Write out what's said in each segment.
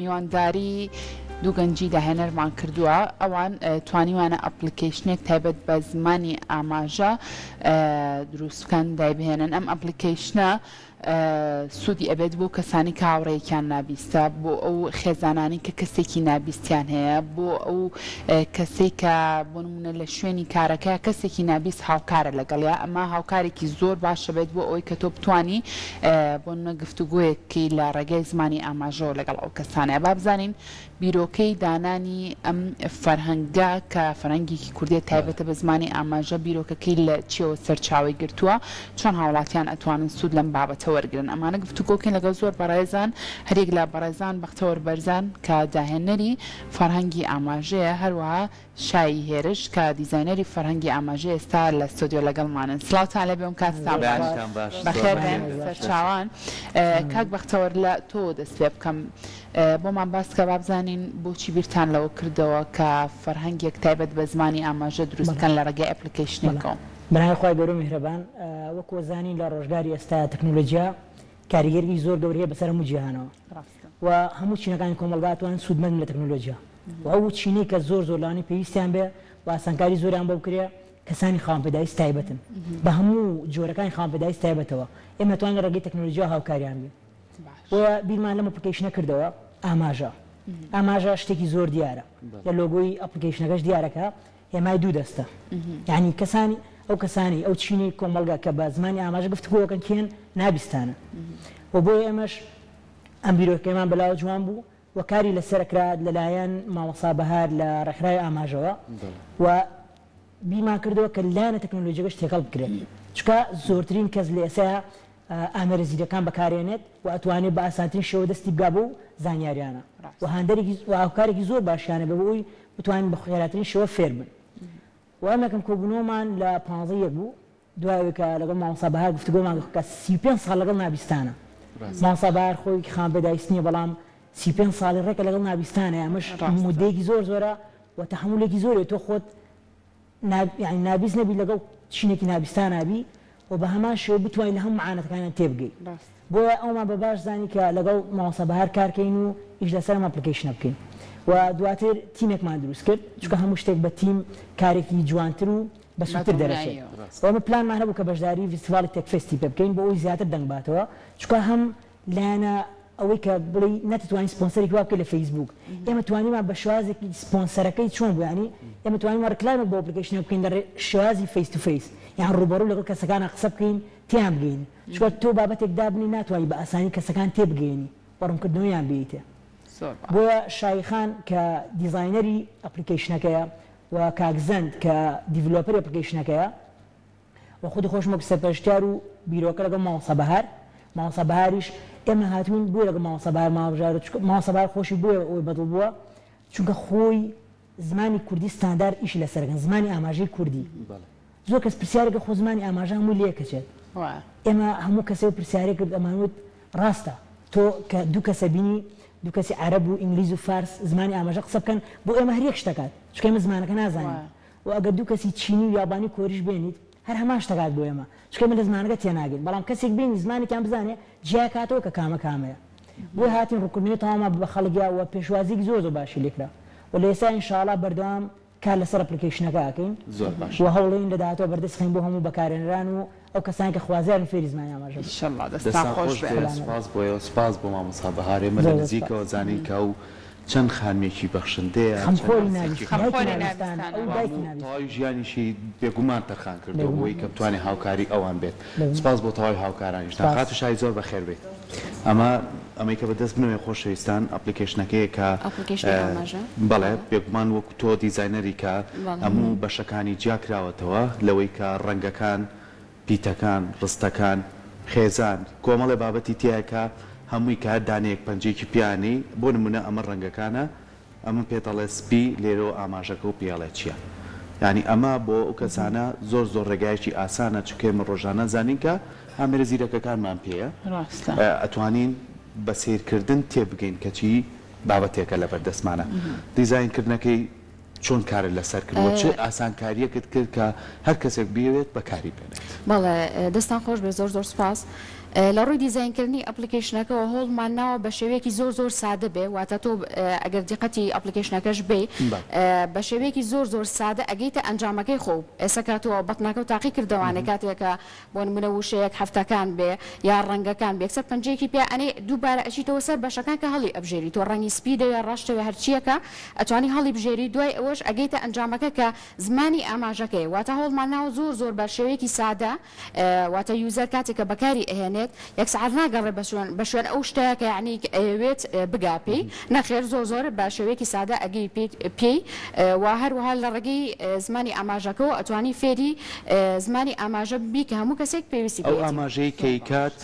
میوانداری دوو گەنجی داهێنەرمان کردووە، ئەوان توانیویانە ئەپڵیکەیشنێک تایبەت بە زمانی ئاماژە دروست بکەن دایبهێنن، ئەم ئەپڵیکەیشنە سوودی ئەبێت بۆ کەسانی کە هاوڕێیەکیان نابیستە، بۆ ئەو خێزانانەی کە کەسێکی نابیستیان هەیە، بۆ ئەو کەسەی کە بۆ نموونە لە شوێنی کارەکەیا کەسێکی نابیست هاوکارە لەگەڵیا، ئەمە هاوکارێکی زۆر باشە بێت بۆ ئەوەی کە تۆ بتوانی بۆ نمونە گفتوگۆیەک بکەی لە ڕێگای زمانی ئاماژەوە لەگەڵ ئەو کەسانە. با بزانین بیرۆکەی دانانی ئەم فەرهەنگە کە فەرهەنگێکی کوردیە تایبەتە بە زمانی ئاماژە بیرۆکەکەی لە چیەوە سەرچاوەی گرتووە؟ چۆن هاوڵاتیان ئەتوانن سوود لەم بابەتە وەرگرن؟ ئەمانە گفتوگۆ بکەین لەگەڵ زۆر بەڕێزان هەریەک لە بەڕێزان بەختەوەر بەرزان کە داهێنەری فەرهەنگی ئاماژەیە هەروەها شایی هێرش کە دیزاینەری فەرهەنگی ئاماژەیە ئێستا لە ستۆدیۆ لەگەڵمانن. سڵاوتان لێبێ و کاتتان باش. بەیانیتان باش. زۆر بەخێر بێن بەخێر بێن. سەرچاوان. کاک بەختەوەر لە تۆوە دەست پێ بکەم. بۆمان باس کە با بزانین بۆچی بیرتان لەوە کردەوە کە فەرهەنگێک تایبەت بە زمانی ئاماژە دروست بکەن لە ڕێگای ئەپلیکەیشنێکەوە؟ بەناوی خوای گەورە و میهرەبان. وەکو ئەزانین لە ڕۆژگاری ئێستا تەکنۆلۆجیا کاریگەری زۆر گەورەی هەیە بەسەر هەموو جیهانەوە و هەموو چینەکانی کۆمەڵگا ئەتوانن سوودمەند بن لە تەکنۆلۆجیا و ئەو چینەی کە زۆر زۆر لەوانەیە پێویستیان بێ و ئاسانکاری زۆریان بۆ بکرێ کەسانی خاوەن پێداویست تایبەتن بە هەموو جۆرەکانی خاوەن پێداویست تایبەتەوە ئێمە توانین لە ڕێگەی تەکنۆلۆجیا هاوکاریان بین بۆیە بیرمان لەم application ە کردەوە ئاماژە ئاماژە شتێکی زۆر دیارە لە لۆگۆی application ەکەش دیارە کە هێمای دوو دەستە یانی کەسانی ئەو کەسانی ئەو چینی کۆمەڵگا کە بە زمانی ئاماژە گفتوگۆکەن کێن نابیستانە و بۆیە ئێمەش ئەم بیرۆکەیەمان بەلاوە جوان بوو و کاری لەسەر کرا لەلایەن مامۆستا بەهار لە ڕێکخراوی ئاماژەوە و بیرمان کردەوە کە لایەنە تەکنۆلۆژیەکەش تێکەڵ بکرێت چونکە زۆرترین کەس لە ئێستا ئامێرە زیرەکان بەکارێنێت و ئەتوانێت بە ئاسانترین شێوە دەستی بگا بەو زانیاریانە و هاندەرێکی و هاوکارێکی زۆر باشیانە بێ بۆ ئەوی بتوانن بە خێراترین شێوە فێر بن و ئەم یەکەم کۆبوونەوەمان لە 15 یەک بوو دوای ئەوەی کە لەگەڵ مامۆستا بەهار گفتوگۆمان کرد کە 35 ساڵ لەگەڵ نابیستانە مامۆستا بەهار خۆی خاوەن پێداویست نییە بەڵام 35 ساڵی ڕێکە لەگەڵ نابیستانە ئەمەش مودەیەکی زۆر زۆرە و تەحەمولێکی زۆرە تۆ خۆت یانی نابیست نەبی لەگەڵ چینێکی نابیستانا بی و بە هەمان شێوە بتوانی لە هەموو معاناتەکانیان تێبگەی بۆیە ئەومان بە باش زانی کە لەگەڵ مامۆستا بەهار کار کەین و ئیش لەسەر ئەم application ە بکەین و دواتر تیمێکمان دروست کرد چونکە هەموو شتێک بە تیم کارێکی جوانتر و بەسوودتر دەرەچێت و ئێمە پلانمان هەبوو کە بەشداری ڤیستیڤاڵی TechFest ی پێ بکەین بۆ ئەوەی زیاتر دەنگ باتەوە چونکە هەم لایەنە ئەوەی کە بڵێی نەتتوانی سپۆنسەرێکی وا بکەی لە فەیسبووک ئێمە توانیمان بە شێوازێکی سپۆنسەرەکەی چۆن بوو یانی ئێمە توانیمان ڕیکلامێک بۆ application ەکە بکەین لە شێوازی face to face یان ڕووبەڕوو لەگەڵ کەسەکانا قسە بکەین تێیان بگەین چونکە تۆ بابەتێک دابنێی ناتوانی بە ئاسانی کەسەکان تێبگەیەنی و ڕوونکردنەوەیان بێیتێ بۆیە شایی خان کە دیزاینەری application ەکەیە و کاک زەند کە developer ی application ەکەیە و خودی خۆشم وەک سەرپەرشتیار و بیرۆکە لەگەڵ مامۆستا بەهار، مامۆستا بەهاریش ئێمە هاتووین بۆیە لەگەڵ مامۆستا بەهار ماڵبژارە چونکە مامۆستا بەهار خۆشی بۆیە ئەوەی بەدڵ بووە چونکە خۆی زمانی کوردی ستاندارد ئیشی لەسەر ئەکەن زمانی ئاماژەی کوردی زۆر کەس پرسیارێکە خۆ زمانی ئاماژە هەمووی لێک ئەچێت ئێمە هەموو کەسێ و پرسیارێ کرد ئەمان وت ڕاستە تۆ کە دوو کەسە بینی دوو کەسی عەرەب و ئینگلیز و فارس زمانی ئاماژە قسە بکەن بۆ ئێمە هەر یەک شتەکات چونکە ئێمە زمانەکە نازانین وە ئەگەر دوو کەسی چینی و یابانی و کۆریش بێنیت هەر هەمان شت ئەکات بۆ ئێمە چونکە ئێمە لە زمانەکە تێناگەین بەڵام کەسێک بێنی زمانێکیان بزانێ جیاکاتەوە کە کامە کامەیە بۆیە هاتین ڕوونکردنەوەی تەواومان بە خەڵک یا وە پێشوازیەکی زۆر زۆر باشی لێکرا وە لە ئێستا ان شاء اللە بەردەوام کار لەسەر application ەکە ئەکەین زۆر باش. وە هەوڵێین لە داهاتوە بەردەست خەین بۆ هەموو بەکارهێنەران و ئەو کەسانەی کە خوازیارن فێری زمانی ئاماژە بن. ان شاء اللە دەستان دەستان خۆش خۆش بێ. بێ سوپاس بۆ ئێوە سوپاس بۆ مامۆستا بەهار ئێمە لە زۆر زۆر نزیکەوە سوپاس. زانین کە ئەو چەند خانمێکی بەخشندەیە، چەند خەمخۆری کەسێکی نابیست، دایکی خەمخۆری نابیستانە، نابیستانە. ئەو دایکی هەموو نابیستانە. تەواوی ژیانیشی بێگومان تەرخان کردووە بێگومان بۆی کە بتوانێت هاوکاری ئەوان بێت. بێگومان. سوپاس بۆ تەواوی هاوکارانیشتان. سوپاس. خاتوو شایی زۆر بەخێر بێیت. ئەمە ئەمەی کە بەدەست منەوەیە خۆشەویستان application ەکەیە کە application ی ئاماژە. بەڵێ بێگومان وەکو تۆ دیزاینەری کە بەڵێ. هەموو بەشەکانی جیا کراوەتەوە لەوەی کە ڕەنگەکان، پیتەکان، ڕستەکان، خێزان، کۆمەڵێ بابەتی تیایە کە هەمووی کە هەر دانەیەک پەنجەیەکی پیا نێی، بۆ نموونە ئەمە ڕەنگەکانە، ئەمە پێت ئەڵێ سپی، لێرەوە ئاماژەکە و پێی ئەڵێ چییە. یانی ئەمە بۆ ئەو کەسانە زۆر زۆر ڕێگایەکی ئاسانە، چونکە ئێمە ڕۆژانە زانین کە ئامێرە زیرەکەکانمان پێیە، ڕاستە. ئەتوانین بە سەیرکردن تێبگەین کە چی بابەتێکە لەبەر دەستمانە. دیزاین کردنەکەی چۆن کارت لەسەر کرد و چ ئاسانکارییەکت کرد کە هەر کەسێک بیەوێت بەکاری بێنێت؟ بەڵێ دەستان خۆش بێت زۆر زۆر سوپاس. لە ڕووی دیزاینکردنی application ەکەوە هەوڵمان ناوە بە شێوەیەکی زۆر زۆر سادە بێ، واتە تۆ ئەگەر دیقەتی application ەکەش بەی بە شێوەیەکی زۆر زۆر سادە ئەگەیتە ئەنجامەکەی خۆو. ئێستا کە تۆ button ەکەو تاقی کردەوانێ کاتێ کە بۆ نمونە وشەیەک حەفتەکان بێ یا ڕەنگەکان بێ یەکسەر پەنجەیەکی پیا ئەنێی دووبارە ئەچیتەوە سەر بەشەکان کە هەڵی ئەبژێری تۆ ڕەنگی سپی دەوێ ڕەش دەوێ هەرچیەکە ئەتوانی هەڵی بژێری دوای ئەوەش ئەگەیتە ئەنجامەکە کە زمانی ئاماژەکەیە واتە هەوڵمان ناوە زۆر زۆر بە شێوەیەکی سادە واتە user کاتێک کە بەکاری ئەهێنێت یەک سەعات ناگەڕێ بەشوێن بەشوێن ئەو شتەیا کە یەعنی ئەیەوێت بگا پێی نەخێر زۆر زۆر بە شێوەیەکی سادە ئەگەی پێی پێی وە هەروەها لە ڕێگەی زمانی ئاماژەکەوە ئەتوانی فێری زمانی ئاماژە ببی کە هەموو کەسێک پێویستی ئەو پێیەتی. ئاماژەی کە ئەیکات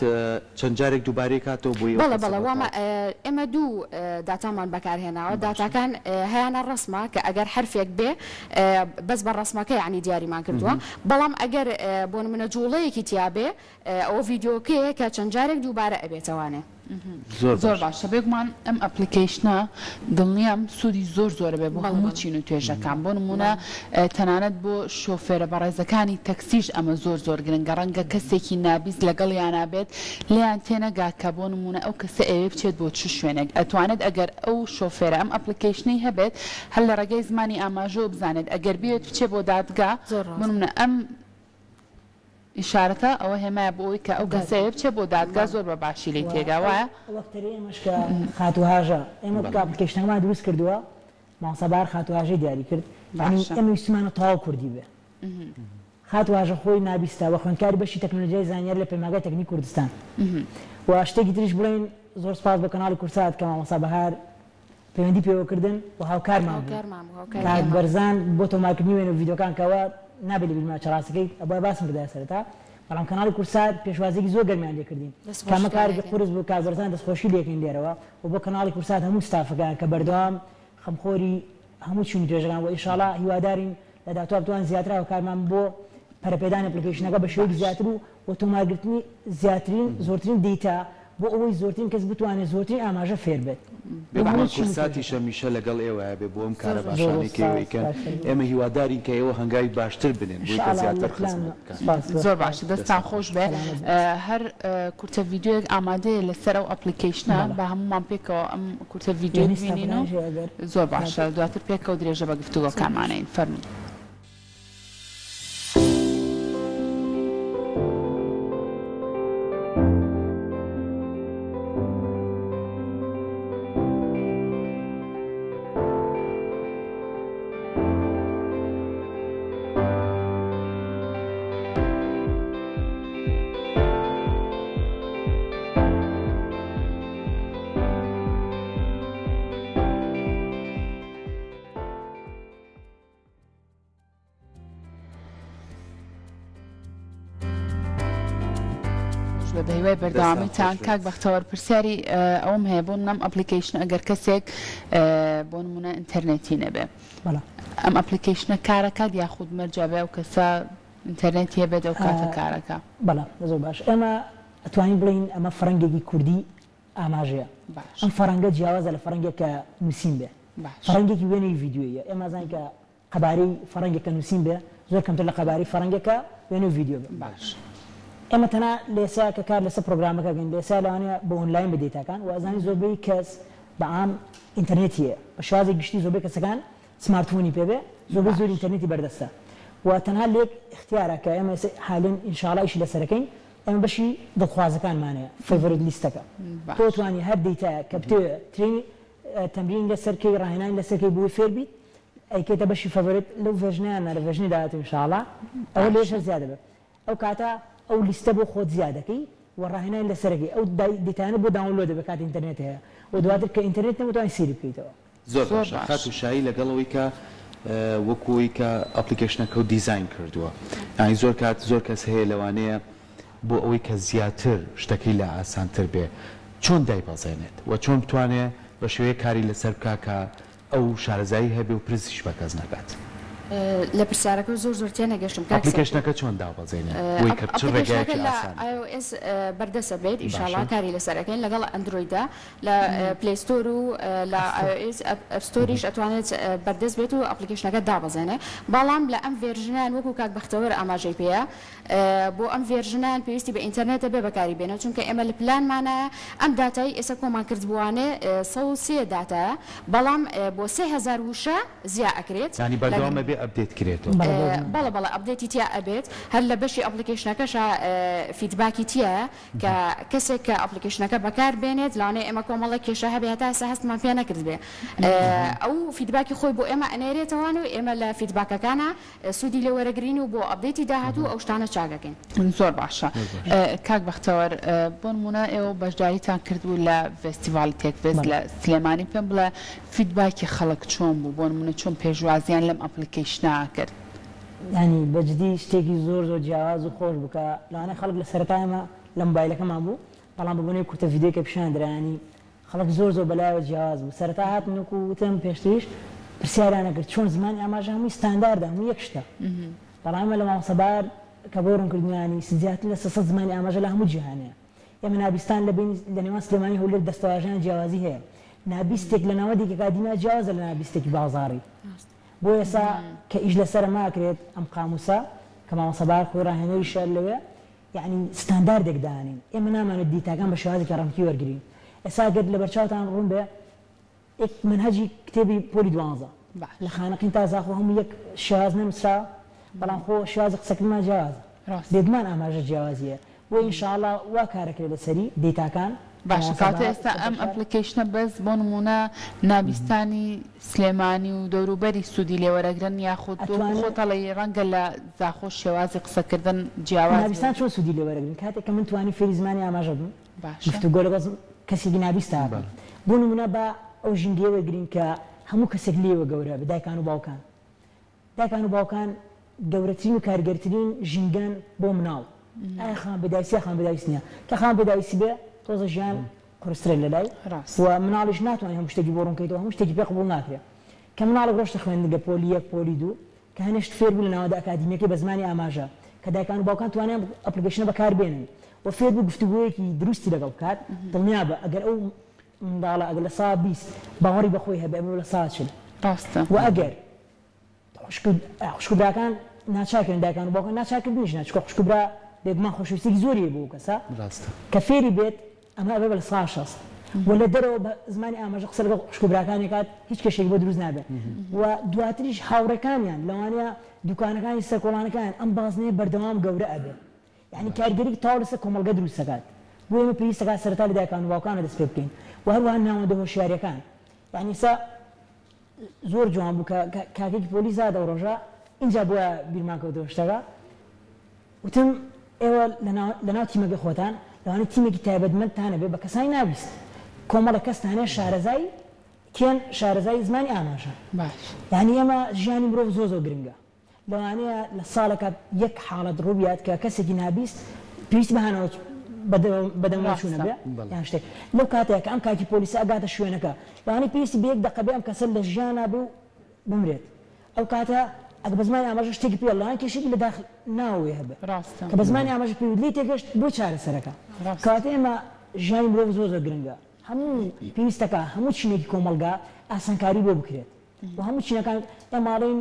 چەند جارێک دووبارەی کاتەوە بۆی ئەو بەڵێ کەسە بەڵێ وامە بەتەواو. ئێمە دوو داتامان بەکار هێناوە باشە. داتاکان هەیانە ڕەسمە کە ئەگەر حەرفێک بێ بەس بە ڕەسمەکە یەعنی دیاریمان کردووە بەڵام ئەگەر بۆ نمونە جوڵەیەکی تیا بێ ئەوە ڤیدیۆکەیە کە چەند جارێک دووبارە ئەبێتەوانێ. زۆر زۆر باشە. باشە بێگومان ئەم application ە دڵنیام سوودی زۆر زۆرە بێ بۆ بەڵێ هەموو بەڵێ چین و توێژەکان بۆ نموونە بەڵێ. تەنانەت بۆ شۆفێرە بەڕێزەکانی تەکسیش ئەمە زۆر زۆر گرنگە ڕەنگە کەسێکی نابیست لەگەڵیانا بێت لێیان تێنەگا کە بۆ نموونە ئەو کەسە ئەیەوێ بچێت بۆ چ شوێنێک ئەتوانێت ئەگەر ئەو شۆفێرە ئەم application ەی هەبێت هەر لە ڕێگای زمانی ئاماژەوە بزانێت ئەگەر بیەوێت بچێ بۆ دادگا زۆر بۆ ڕاستە. نموونە ئەم ئیشارەتە ئەوە هێمایە بۆ ئەوەی کە ئەو کەسە دادگا ئەیەوێ بچێ بۆ دادگا بەڵێ. زۆر بە باشی لێی و تێگا ئەو وایە؟ ئەو ئەکتەرەی ئێمەش کە خاتوو هاژە ئێمە کە بەڵێ. application ەکەمان دروست کردووە مامۆستا بەهار خاتوو هاژەی دیاری کرد یانی باشە. ئێمە ویستمانە تەواو کوردی بێ خاتوو هاژە خۆی نابیستە و خوێندکاری بەشی تەکنۆلۆژیای زانیاری لە پەیمانگای تەکنیک کوردستان و شتێکی تریش بڵێین زۆر سپاس بۆ کەناڵی کوردسات کە مامۆستا بەهار پەیوەندی پێوەکردن و هاوکارمان بوو هاوکارمان بوو هاوکاری کاک ئێمە بوو. بەرزان بۆ تۆمارکردنی وێنە و ڤیدیۆکان کە ئەوە نابێت لەبیرمان چ ڕاستەکەی ئەبوایە باسم کردایە سەرەتا بەڵام کەناڵی کوردسات پێشوازیەکی زۆر گەرمیان لێکردین دەست کە ئەمە خۆشتان کارێکی لێکەین. قورس بوو کاک بەرزان دەستخۆشی لێکەین لێرەوە و بۆ کەناڵی کوردسات هەموو ستافەکەیان کە بەردەوام خەمخۆری هەموو چین و توێژەکان و ئینشاڵا هیوادارین لە داهاتووا بتوانین زیاتر هاوکارمان بۆ پەرەپێدانی application ەکە بە شێوەیەکی باش. زیاتر و و تۆمارگرتنی زیاترین زۆرترین data بۆ ئەوەی زۆرترین کەس بتوانێت زۆرترین ئاماژە فێر بێت بۆ بێگومان هەموو چین و کوردساتیش توێژەکان. هەمیشە لەگەڵ ئێوەیە بێ بۆ ئەم زۆر کارە زۆر زۆر باشانەی زۆر کە ئێوە سپاس ئەیکەن کاک سەروەر. ئێمە هیوادارین کە ئێوە هەنگاوی باشتر بنێن ان بۆی شاء کە اللە زیاتر لە پلانمە خزمەت بکەن. سپاس زۆر زۆر سپاس. باشە دەستتان دەستان خۆش خۆش بێ سەلامەت بن. هەر کورتە ڤیدیۆیەک ئامادەیە لەسەر ئەو application ە بەڵێ. با هەموومان پێکەوە ئەم کورتە ڤیدیۆیە وێنەی ببینین و ستافەکانیش هەیە ئەگەر زۆر باشە کاتێک. دواتر پێکەوە درێژە بە زۆر گفتوگۆکانمان باشە. ئەین فەرموون. بە هیوای بەردەوامیتان کاک بەختەوەر پرسیاری ئەوم هەیە بۆ منم application ئەگەر کەسێک بۆ نمونە ئینتەرنێتی نەبێ ئەم application ە کارەکات یاخود مەرجە بێ ئەو کەسە ئینتەرنێتی هەبێت ئەو کاتە کارەکە؟ بەڵێ زۆر باش ئێمە ئەتوانین بڵێین ئەمە فەرەنگێکی کوردی ئاماژەیە ئەم فەرەنگە جیاوازە لە فەرەنگێک کە نووسین بێ فەرەنگێکی وێنەی ڤیدیۆیە ئێمە زانین کە قەبارەی فەرەنگێک کە نووسین بێ زۆر کەمتر لە قەبارەی فەرەنگێک کە وێنە و ڤیدیۆ بێ. باش. ئێمە تەنها لە ئێستا کە کار لەسەر پرۆگرامەکە ئەکەین لە ئێستا لەوانەیە بە ئۆنلاین بێ دەیتاکان و ئەزانین زۆربەی کەس بە عام ئینتەرنێتی هەیە بە شێوازێکی گشتی زۆربەی کەسەکان سمارتفۆنی پێ بێ زۆربەی زۆری باش. ئینتەرنێتی بەردەستە و تەنها لێک ئیختیارە کە ئێمە ئێستا حالێن ئینشاڵا ئیشی لەسەر ئەکەین ئێمە بەشی دڵخوازەکانمان هەیە favorite list ەکە تۆ باش. توانی هەر دەیتایەک کە بتەوێ train تەمرین لەسەر کەی ڕاهێنانی لەسەر کەی بۆی فێر بیت ئەیکەیتە بەشی favorite لەو version ەیان نا لە version ی داهاتوو ان شاء اللە ئەوە لێش باشە. هەر زیاد دەبێت ئەو کاتە ئەو لیستە بۆ خۆت زیاد دەکەی و ڕاهێنانی لەسەر ئەکەی ئەو دەیتایانە بۆ download دەبێت کاتێ ئینتەرنێت هەیە و دواتر کە ئینتەرنێت نەبوو توانی سەیری بکەیتەوە. زۆر زۆر باشە باش. خاتوو شایی لەگەڵ ئەوەی کە وەکو ئەوەی کە application ەکەو دیزاین کردووە یانی زۆر کات زۆر کەس هەیە لەوانەیە بۆ ئەوەی کە زیاتر شتەکەی لا ئاسانتر بێ چۆن دایبەزێنێت و چۆن بتوانێ بە شێوەیەک کاری لەسەر بکا کە ئەو شارەزایی هەبێ و پرسیش بە کەس نەکات. لە پرسیارەکە زۆر زۆر تێنەگەشتم کاک سەرکەوت. application ەکە چۆن دابەزێنێ بۆی کە چ ئەپڵیکەیشنەکە ڕێگایەکی لە ئاسانە؟ iOS بەردەسە بێت ئیشاڵا باشە. کاری لەسەر ئەکەین لەگەڵ Android دا لە Play Store و لە iOS App Store یش ئەتوانێت بەردەست بێت و application ەکە دابەزێنێ بەڵام لە ئەم version ەیان وەکو کاک بەختەوەر ئاماژەی پێیە بۆ ئەم version ەیان پێویستی بە ئینتەرنێتە بێ بەکاری بێنەوە چونکە ئێمە لە پلانمانایە ئەم داتای ئێستا کۆمان کردبووانێ 103 داتایە بەڵام بۆ 3000 وشە زیا ئەکرێت یانی لە بەردەوام ئەبێ update کرێتەوە. بەڵێ بەڵێ update ی تیا ئەبێت هەر لە بەشی application ەکەشا feedback ی تیایە کە کەسێک کە application ەکە بەکار بێنێت لەوانەیە ئێمە کۆمەڵێک کێشە هەبێ هەتا ئێستا هەستمان پێ نەکردبێ ئەو feedback ی خۆی بۆ ئێمە ئەنێرێتەوان و ئێمە لە feedback ەکانا سوودی لێ وەرەگرین و بۆ update ی داهاتوو ئەو شتانە چاک ئەکەین. زۆر باشە کاک بەختەوەر بۆ نموونە ئێوە بەشداریتان کردبوو لە ڤێستیڤاڵی Tech Fest لە سلێمانی پێم بڵێ feedback ی خەڵک چۆن بوو بۆ نموونە چۆن پێشوازیان لەم application ە کرد؟ یانی بە جدی شتێکی زۆر زۆر جیاواز و خۆش بوو کە لەوانەیە خەڵک لە سەرەتا ئێمە لە مۆبایلەکەمان بوو بەڵام بە بۆنەی کورتە ڤیدیۆی کە پیشان درا یانی خەڵک زۆر زۆر بەلایەوە جیاواز بوو سەرەتا هاتن وەکو وتم پێشتریش پرسیاریان ئەکرد چۆن زمانی ئاماژە هەمووی ستانداردە هەمووی یەک شتە بەڵام ئێمە لە مامۆستا بار کە بۆ ڕوونکردنیانی زیاتر لە 300 زمانی ئاماژە لە هەموو جیهانەیە ئێمە نابیستان لە بەینی لە نێوان سلێمانی هەولێر دەستەواژەیان جیاوازی هەیە نابیستێک لە ناوەندێکی ئەکادیمیا جیاوازە لە نابیستێکی بازاڕی بۆ ئێسا کە ئیش لەسەرە ماکرێت ئەم قاموسە کە مامۆستا بار خۆی ڕاهێنەریشە لەوێ یەعنی ستانداردێک دانێین ئێمە نامانەوێت دیتاکان بە شێوازێکی ڕەمکی وەرگرین ئێستا گەر لەبەرچاوتان ڕوون بێ یەک مەنهەجی کتێبی پۆلی دوانزە لە خانەقین تا زاخۆ هەموو یەک شێواز نەنووسراوە بەڵام خۆ شێوازی قسەکردنمان جیاوازە بێگومان ئاماژە جیاوازی هەیە بۆیە ان شاء اللە وا کارەکرێت لەسەری دەیتاکان باشە کەواتە ئێستا ئەم application ە بەس بۆ نموونە نابیستانی سلێمانی و دەوروبەری سوودی لێ وەرەگرن یاخود وەکو خۆت ئەڵێی ڕەنگە لە زاخۆ شێوازی قسەکردن جیاواز بێت؟ نابیستان چۆن سوودی لێ وەرەگرن؟ کاتێک کە من توانی فێری زمانی ئاماژە بم گفتوگۆ لەگەڵ کەسێکی نابیستا بکەم بۆ نموونە با ئەو ژینگەیە وەرگرین کە هەموو کەسێک لێیەوە گەورە بێت دایکان و باوکان دایکان و باوکان گەورەترین و کاریگەرترین ژینگەن بۆ مناڵ ئایا خاوەن پێداویستی یا خاوەن پێداویست نییە کە خاوەن پێداویستی بێ تۆزە ژیان قورسترە لەلای و مناڵیش ناتوانێت هەموو شتێکی بۆ ڕوونکەیتەوە هەموو شتێکی پێ قبوڵ ناکرێ کە مناڵێک ڕۆشتە خوێندنگە پۆلی یەک پۆلی دوو کە هەنێ شت فێر بوو لە ناوەندە ئەکادیمیەکەی بە زمانی ئاماژە کە دایکان و باوکان توانیان application ە بەکار بێنن و فێر بوو گفتوگۆیەکی دروستی لەگەڵ بکات دڵنیابە ئەگەر ئەو منداڵە ئەگەر 20% باوەڕی بە خۆی هەبێ ئەبێ بە 40% ڕاستە. وە ئەگەر خوشک و خوشک و براکان ناچار کردن دایکان و باوکان ناچار کردنیش نا چونکە خوشک و برا بێگومان خۆشەویستیەکی زۆری هەیە بۆ ئەو کەسە ڕاستە. کە فێری بێت ئەمە ئەبێ بە 60% و لە دەرەوە بە زمانی ئاماژە قسە لەگەڵ خوشک و براکانی کات هیچ کێشەیەکی بۆ دروست نابێت و دواتریش هاوڕێکانیان لەوانەیە دوکانەکانی سەر کۆڵانەکانیان ئەم بازنەیە بەردەوام گەورە ئەبێ یانی کاریگەریی تەواو لەسەر کۆمەڵگە دروست دەکات، بۆیە ئێمە پێویست دەکات سەرەتا لە دایکان و باوکانە دەست پێ بکەین و هەروەها ناوەندە هۆشیارییەکان، یانی ئێستا زۆر جوان بوو کە کاکێکی پۆلیس هات ئەو ڕۆژە ئینجا بۆیە بیرمان کەوتەوە شتەکە وتم ئێوە لەناو تیمەکەی خۆتان لەوانەیە تیمێکی تایبەتمەندتان هەبێ بە کەسانی نابیست کۆمەڵێک کەستان هەیە شارەزای کێن شارەزای زمانی ئاماژەن باش یانی ئێمە ژیانی مرۆڤ زۆر زۆر گرنگە لەوانەیە لە ساڵێکا یەک حاڵەت ڕووبیات کە کەسێکی نابیست پێویستی بە هانەوە بەدەمەوە چوونە بێ یان شتێک لەو کاتەیە کە ئەم کاکی پۆلیسە ئەگاتە شوێنەکە لەوانەیە پێویستی بە یەک دەقە بێ ئەم کەسە لە ژیانا بێ و بمرێت ئەو کاتە ئەگە بە زمانی ئاماژە شتێکی پێ لەوانەیە کێشێکی لە داخ ناوەوەی هەبێ ڕاستە کە بە زمانی ئاماژە پێ لێی تێگەشت بۆی چارەسەرەکە ڕاستە کەواتە ئێمە ژیانی مرۆڤ زۆر زۆر گرنگە هەموو پێویستەکە هەموو چینێکی کۆمەڵگا ئاسانکاری بۆ بکرێت و هەموو چینەکان ئێمە ئەڵێین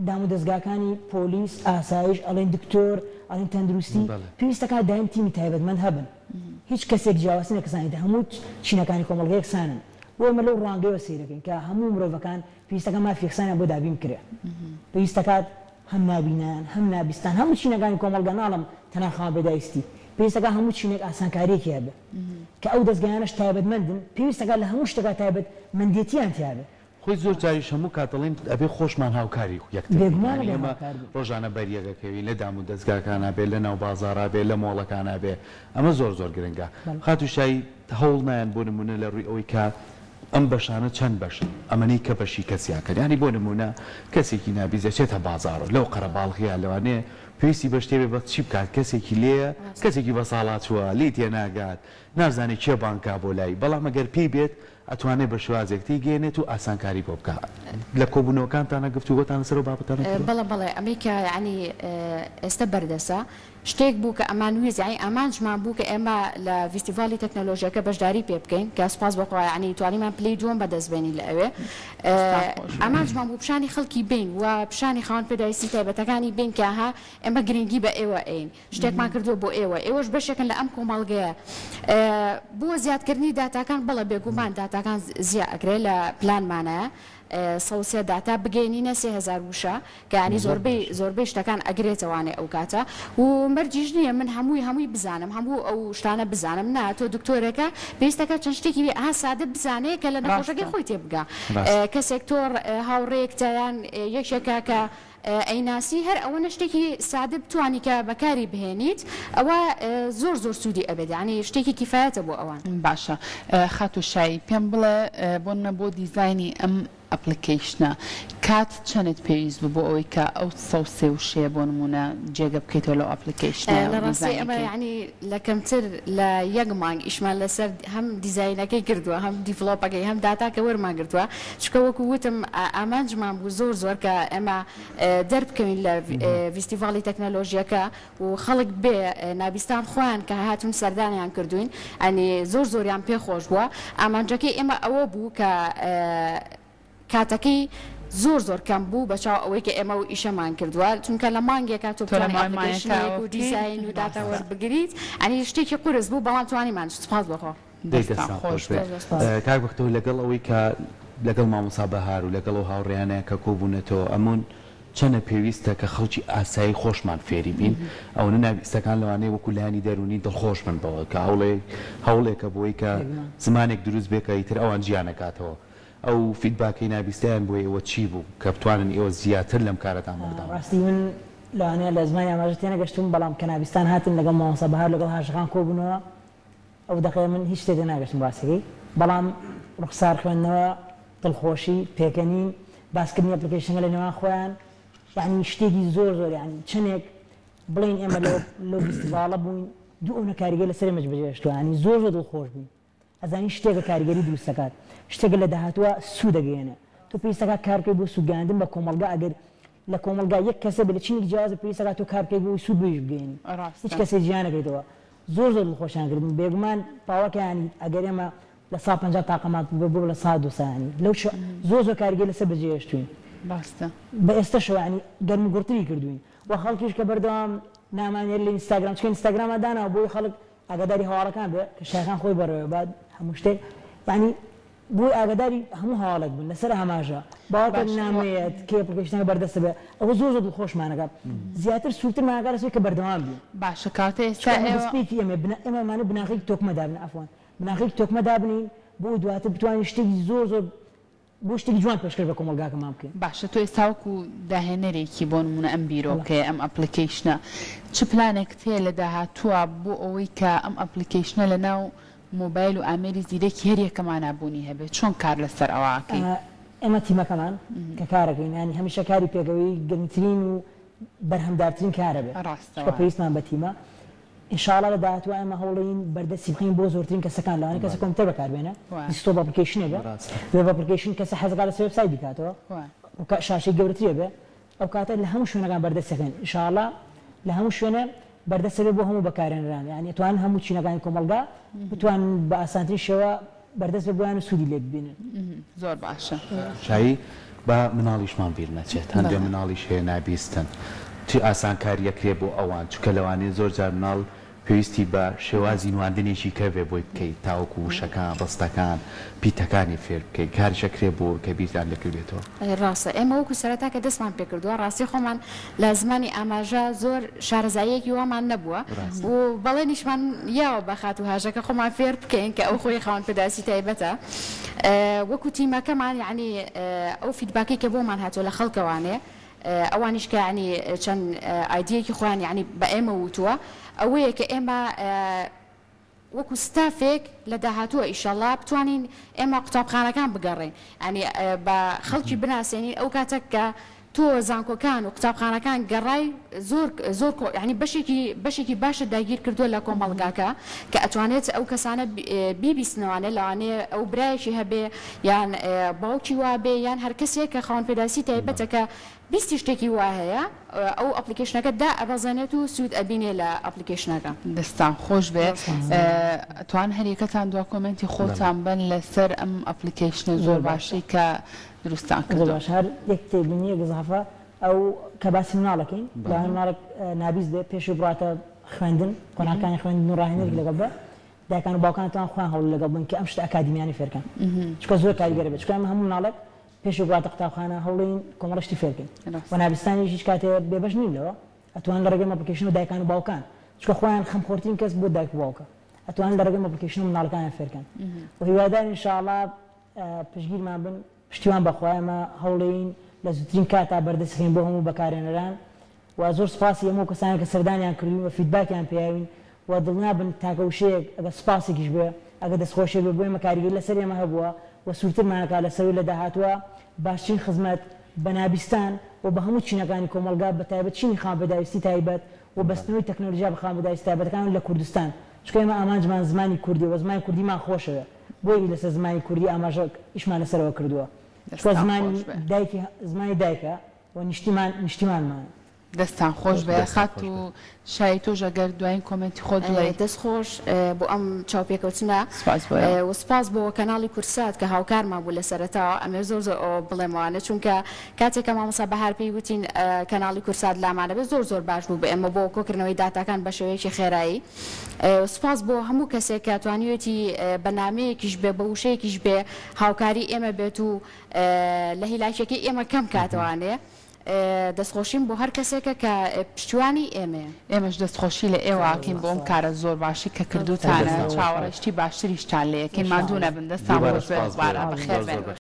دامودەزگاکانی پۆلیس، ئاسایش، ئەڵێین دکتۆر، ئەڵێین تەندروستی، پێویستەکا دایم تیمی تایبەتمەند هەبن. هیچ کەسێک جیاوازتر لە کەسانی تر، هەموو چینەکانی کۆمەڵگە یەکسانن. بۆ ئێمە لەو ڕوانگەیەوە سەیرەکەین کە هەموو مرۆڤەکان پێویستەکا مافی یەکسانیان بۆ دابین بکرێ. پێویستەکات هەم نابینایان، هەم نابیستان، هەموو چینەکانی کۆمەڵگە، ناڵێم تەنها خاوەن پێداویستی، پێویستەکا هەموو چینێک ئاسانکارییەکی هەبێ. کە ئەو دەزگایانەش تایبەتمەندن، پێویستەکا لە هەموو شتێکا تایبەتمەندێتییان تیابێ. خۆی زۆر جاریش هەموو کات دەڵێین ئەبێ خۆشمان هاوکاری یەکتر بین بێگومان یانی ئەبێ ئێمە هاوکار بین. ڕۆژانە بەریەک ئەکەوین لە دام و دەزگاکانا بێ لە ناو بازاڕا بێ لە مۆڵەکانا بێ ئەمە زۆر زۆر گرنگە بەڵێ. خاتوو شایی هەوڵ نایەن بۆ نموونە لە ڕووی ئەوەی کە ئەم بەشانە چەند بەشن ئەمەنەی کە بەشی کەسیا کەن یانی بۆ نموونە کەسێکی نابیست ئەچێتە بازاڕ لەو قەرەباڵغیە لەوانەیە پێویستی بە شتێ بێ بەس چی بکات کەسێکی لێیە کەسێکی بەساڵاچووە لێی تێناگات نازانێ کێ بانگ کا بۆ لای بەڵام ئەگەر پێی بێت ئەتوانێ بە شێوازێک تێیگەیەنێت و ئاسانکاری بۆ بکا. لە کۆبوونەوەکانتانا گفتوگۆتان لەسەر ئەو بابەتانە کردووە؟ بەڵێ بەڵێ ئەمەی کە یەعنی ئێستە بەردەسە شتێک بوو کە ئەمانویست یەعنی ئامانجمان بوو کە ئێمە لە ڤیستیڤاڵی تەکنەلۆژیاکە بەشداری پێ بکەین کە سوپاس بۆ خوا یەعنی توانیمان پلەی دووەم بەدەست بێنین لە ئەوێ دەستان خۆش بێ. ئامانجمان بوو پیشانی خەڵکی بەین و پیشانی خاوەن پێداویستی تایبەتەکانی بەین کە ها ئێمە گرنگی بە ئێوە ئەین شتێکمان کردووە بۆ ئێوە، ئێوەش بەشێکن لە ئەم کۆمەڵگەیە. بۆ زیادکردنی داتاکان، بەڵێ بێگومان داتاکان زیا ئەکرێ، لە پلانمانایە 103 داتا بگەیەنینە 3000 وشە، کە یانی زۆربەی زۆربەی شتەکان ئەگرێتەوانێ ئەو کاتە و مەرجیش نییە من هەمووی هەمووی بزانم، هەموو ئەو شتانە بزانم، نا تۆ دکتۆرێکە پێویستەکە چەند شتێکی ئەها سادە بزانێ کە لە نەخۆشەکەی خۆی تێبگا. کەسێک تۆ هاوڕێیەکتە یان یەکێکە کە ئەیناسی هەر ئەوەنە شتێکی سادە بتوانی کە بەکاری بهێنیت ئەوە زۆر زۆر سوودی ئەبێت یانی شتێکی کیفایەتە بۆ ئەوان. باشە خاتوو شایی پێم بڵێ بۆنمونە بۆ دیزاینی ئەم ئەپڵیکەیشنە کات چەنت پێویست بوو بۆ ئەوەی کە ئەو 103 وشەیە بۆ نمونە جێگە بکەیتەوە لەو ئەپڵیکەیشنە لە و ڕاستی ئەمە دیزاینەکەی؟ یانی لە کەمتر لە یەک مانگ ئیشمان لەسەر هەم دیزاینەکەی کردووە هەم develop ەکەی هەم داتاکە وەرمان گرتووە چونکە وەکو وتم ئامانجمان بوو زۆر زۆر کە ئێمە دەربکەوین لە ڤیستیڤاڵی تەکنەلۆژیەکە و خەڵک بێ نابیستان خۆیان کە هاتوون سەردانیان کردووین ئەنی زۆر زۆریان پێ خۆش بووە ئامانجەکەی ئێمە ئەوە بوو کە کاتەکەی زۆر زۆر کەم بوو بە چاو ئەوەی کە ئێمە ئەو ئیشەمان کردووە چونکە لە مانگێکا تۆ تۆ لە بتوانی ماوەی مانگێکا ئەپلیکەیشنێک ئەوە و بکەی دیزاین و داتا ڕاستە. وەربگریت ئەنی شتێکی قورس بوو بەڵام توانیمان سوپاس بۆ خوا. دەی دەستتان دەستان خۆش خۆش بێت بێت. زۆر سوپاس. کاک بەختەوەر لەگەڵ ئەوەی کە لەگەڵ مامۆستا بەهار و لەگەڵ ئەو هاوڕێیانە کە کۆبوونەتەوە ئەمن چەنە پێویستە کە خەڵکی ئاسایی خۆشمان فێری بین ئەونە ناویستەکان لەوانەیە وەکو لایەنی دەروونی دڵخۆش بن بەوە کە هەوڵێ هەوڵێکە بۆی کە زمانێک دروست بێ کە ئیتر ئەوان جیا نەکاتەوە ئەو فیدباکەی نابیستیان بۆ ئێوە چی بوو کە بتوانن ئێوە زیاتر لەم کارەتان بەردەوام بن؟ ڕاستی من لەوانەیە لە زمانی ئاماژە تێنەگەشتووم بەڵام کە نابیستان هاتن لەگەڵ مامۆستا بەهار لەگەڵ هاژەخان کۆبوونەوە ئەو دەقەیە من هیچ شتێ تێناگەشتم ڕاستەکەی بەڵام ڕوخسار خوێندنەوە دڵخۆشی پێکەنین باسکردنی ئەپلیکەیشنەکە لە نێوان خۆیان یانی شتێکی زۆر زۆر یانی چەنێک بڵێین ئێمە لەو لەو فیستیڤاڵە بووین دوو ئەونە کاریگەر لەسەر ئێمە بەجێهێشتووە یانی زۆر زۆر دڵخۆش بووین ئەزانی شتێکە کاریگەری دروست دەکات شتێکە لە داهاتووە سوود دەگەیەنێ تۆ پێویست دەکات کار بکەیت بۆ سوود گەیاندن بە کۆمەڵگا ئەگەر لە کۆمەڵگا یەک کەسە بێ لە چینێکی جیاواز پێویست دەکات تۆ کار بکەیت بۆ ئەوەی سوود بەویش بگەیەنی هیچ ڕاستە. کەسێک جیا نەکەیتەوە زۆر زۆر دڵخۆشیان کردین بێگومان باوەڕکە یانی ئەگەر ئێمە 50% تاقەمان بوو بۆ 200% یانی لەو زۆر زۆر کاریگەری لەسەر بەجێهێشتوین ڕاستە. بە ئێستەشەوە یانی گەرموگوڕتری کردوین و خەڵکیش کە بەردەوام نامانێرێ لە ئینستاگرام چونکە ئینستاگرامان داناوە بۆی خەڵک ئاگاداری هەواڵەکان بێ کە شایخان خۆی بەڕێوە بات هەموو شتێک یانی بۆی ئاگاداری هەموو هەواڵێک بن لەسەر ئاماژە باوەڕکە باشە وە نامەیەت کێ ئەپڵیکەیشنەکە بەردەستە بێ ئەوە زۆر زۆر دڵخۆشمانەکە زیاتر سوورترمانەکە لەسەر کە بەردەوام بین باشە کەواتە ئێستا چونکە ئەمە ئێوە دەستپێکی ئێمە بنا ئێمە ئەمانە بناغەیەکی تۆکمە دابنێن عەفوەن بناغەیەکی تۆکمە دابنێین بۆ ئەوەی دواتر بتوانین شتێکی زۆر زۆر بۆ شتێکی جوان پێشکەش بە کۆمەڵگاکەمان بکەین. باشە تۆ ئێستا وەکو داهێنەرێکی بۆ نموونە ئەم بیرۆکەیە ئەم ئەپڵیکەیشنە چ پلانێکت هەیە لە داهاتووە بۆ ئەوەی کە ئەم ئەپڵیکەیشنە لە ناو مۆبایل و ئامێری زیرەکی هەر یەکەمانا بوونی هەبێت چۆن کار لەسەر ئەوە ئەکەی؟ ئێمە تیمەکەمان کە کارەکەین یانی هەمیشە کاری پێکەوەیی گرنگترین و بەرهەمدارترین کارە بێ ڕاستە چونکە وایە. پێویستمان بە تیمە ان شاء اللە لە داهاتووا ئێمە هەوڵەین بەردەستی بخەین بۆ زۆرترین کەسەکان لەوانەیە کەسە کۆمپیوتەر بەکاربێنێ desktop application ێک بێ web application کەسە حەزەکات لەسەر وێبسایت بیکاتەوە شاشەی گەورەتری هەبێ ئەو کاتە لە هەموو شوێنەکان بەردەستی دەخەین ان شاء اللە لە هەموو شوێنێ بەردەست دەبێت بۆ هەموو بەکارهێنەران یانی ئەتوانن هەموو چینەکانی کۆمەڵگا بتوانن بە ئاسانترین شێوە بەردەست بێت بۆیان و سوودی لێ ببینن. زۆر باشە. شایی با مناڵیشمان بیر نەچێت هەندێ مناڵیش هەیە نابیستن چ ئاسانکاری ئەکرێ بۆ ئەوان چونکە لەوانەیە زۆر جار مناڵ پێویستی بە شێوازی نواندنێکی کە بێ بۆی بکەیت تاوەکو وشەکان ڕستەکان پیتەکانی فێر بکەیت کاریش ئەکرێ بۆ کە بیرتان لێ کردبێتەوە. ڕاستە ئێمە وەکو سەرەتا کە دەستمان پێکردووە ڕاستی خۆمان لە زمانی ئاماژە زۆر شارەزاییەکی وامان نەبووە و بەڵێنیشمان یاوە بە خاتوو هاژە کە خۆمان فێر بکەین کە ئەو خۆی خاوەن پێداویستی تایبەتە وەکو تیمەکەمان یەعنی ئەو فیدباکەی کە بۆمان هاتووە لە خەڵکەوانێ ئەوانیش کە یەعنی چەند ئایدیەکی خۆیان یەعنی بە ئێمە وتووە ئەوەیە کە ئێمە وەکو ستافێک لە داهاتووە ئیشەڵا بتوانین ئێمە قوتابخانەکان بگەڕێین یانی بە خەڵکی بناسێنین ئەو کاتە کە تۆ زانکۆکان و قوتابخانەکان گەڕای زۆر زۆر کۆ یانی بەشێکی بەشێکی باشت داگیر کردووە لە کۆمەڵگاکە کە ئەتوانێت ئەو کەسانە بیبیستنەوانێ لەوانەیە ئەو برایەکی هەبێ یان باوکی وابێ یان هەر کەسێک کە خاوەن پێداویستی تایبەتە کە بیستی شتێکی وا هەیە ئەو application ەکە دائەبەزێنێت و سوود ئەبینێ لە application ەکە. دەستتان خۆش بێ ئەتوان هەریەکەتان دوا comment ی خۆتان بەن لەسەر ئەم application ە زۆر باشەی کە دروستتان زۆر کردوە. باشە هەر یەک تێبینیەک ئیزافە ئەو کە باسی مناڵەکەین لەوانەیە مناڵێک نابیست بێ پێشی بڕاتە خوێندن قۆناغەکانی خوێندن و ڕاهێنەرێک لەگەڵ بێ دایکان و باوکان توان خۆیان هەوڵ لەگەڵ بن کە ئەم شتە ئەکادیمیانەی فێرکەن چونکە زۆر کاریگەرە بێت چونکە ئێمە هەموو مناڵێک پێشی بڕاتە قوتابخانە هەوڵین کۆمەڵە شتی فێرکەین و نابیستانیش هیچ کاتێ بێبەش نین لەوە ئەتوان لە ڕێگەی application ەوە دایکان و باوکان چونکە خۆیان خەمخۆرترین کەس بۆ دایک و باوکە ئەتوان لە ڕێگەی application ەوە مناڵەکانیان فێرکەن و هیوادارین ان شاء اللە پشتگیرمان بن پشتیوان بەخوا ئێمە هەوڵێین لە زووترین کاتا بەردەست خەین بۆ هەموو بەکارهێنەران و زۆر سوپاسی هەموو کەسانێک کە سەردانیان کردوین و feedback یان پێیاوین و دڵنیابن تاکە وشەیەک ئەگەر سوپاسێکیش بێ ئەگەر دەستخۆشیەک بێ بۆ ئێمە کاریگەری لەسەر ئێمە هەبووە و سوورترمان ئەکات لەسەروی لە داهاتووا باشترین خزمەت بە نابیستان و بە هەموو چینەکانی کۆمەڵگا بە تایبەت چینی خاوەن پێداویستی تایبەت و بەستنەوەی تەکنەلۆژیا بە خاوەن پێداویستی تایبەتەکان لە کوردستان چونکە ئێمە ئامانجمان زمانی کوردیە و زمانی کوردیمان خۆشەوێ بۆیە لەسەر زمانی کوردی ئاماژە ئیشمان لەسەرەوە کردووە چونکە دەستان زمانی خۆش بێ. دایکی زمانی دایکە و نیشتیمان نیشتیمانمانە. دەستان خۆش بێ دەستت خۆش خاتوو بێ. شایی تۆش ئەگەر دوایین comment ی خۆت بڵێی. دەست خۆش بۆ ئەم چاوپێکەوتنە سپاس بۆ ئێوە. و سپاس بۆ کەناڵی کوردسات کە هاوکارمان بوو لە سەرەتاوە ئەمەوێ زۆر زۆر ئەوە بڵێم ئەوانە چونکە کاتێک کە مامۆستا بەهار پێی وتین کەناڵی کوردسات لامانە بێ زۆر زۆر باش بوو بۆ ئێمە بۆ کۆکردنەوەی داتاکان بە شێوەیەکی خێرایی سوپاس بۆ هەموو کەسێک کە توانیوێتی بە نامەیەکیش بێ بە وشەیەکیش بێ هاوکاری ئێمە بێت و لە هیلاکیەکەی ئێمە کەم کاتەوانێ دەستخۆشیم بۆ هەر کەسێکە کە پشتیوانی ئێمەیە. ئێمەش دەستخۆشی لە ئێوە ئەکەین بۆ ئەم کارە زۆر باشەی کە کردووتانە چاوەڕێی شتی باشتریشتان لێ ئەکەین ماندوو نەبن دەستان دووبارە خۆش بێت سوپاس بۆ دووبارە ئێوە. بەخێر زۆر بێن. زۆر بەخێر.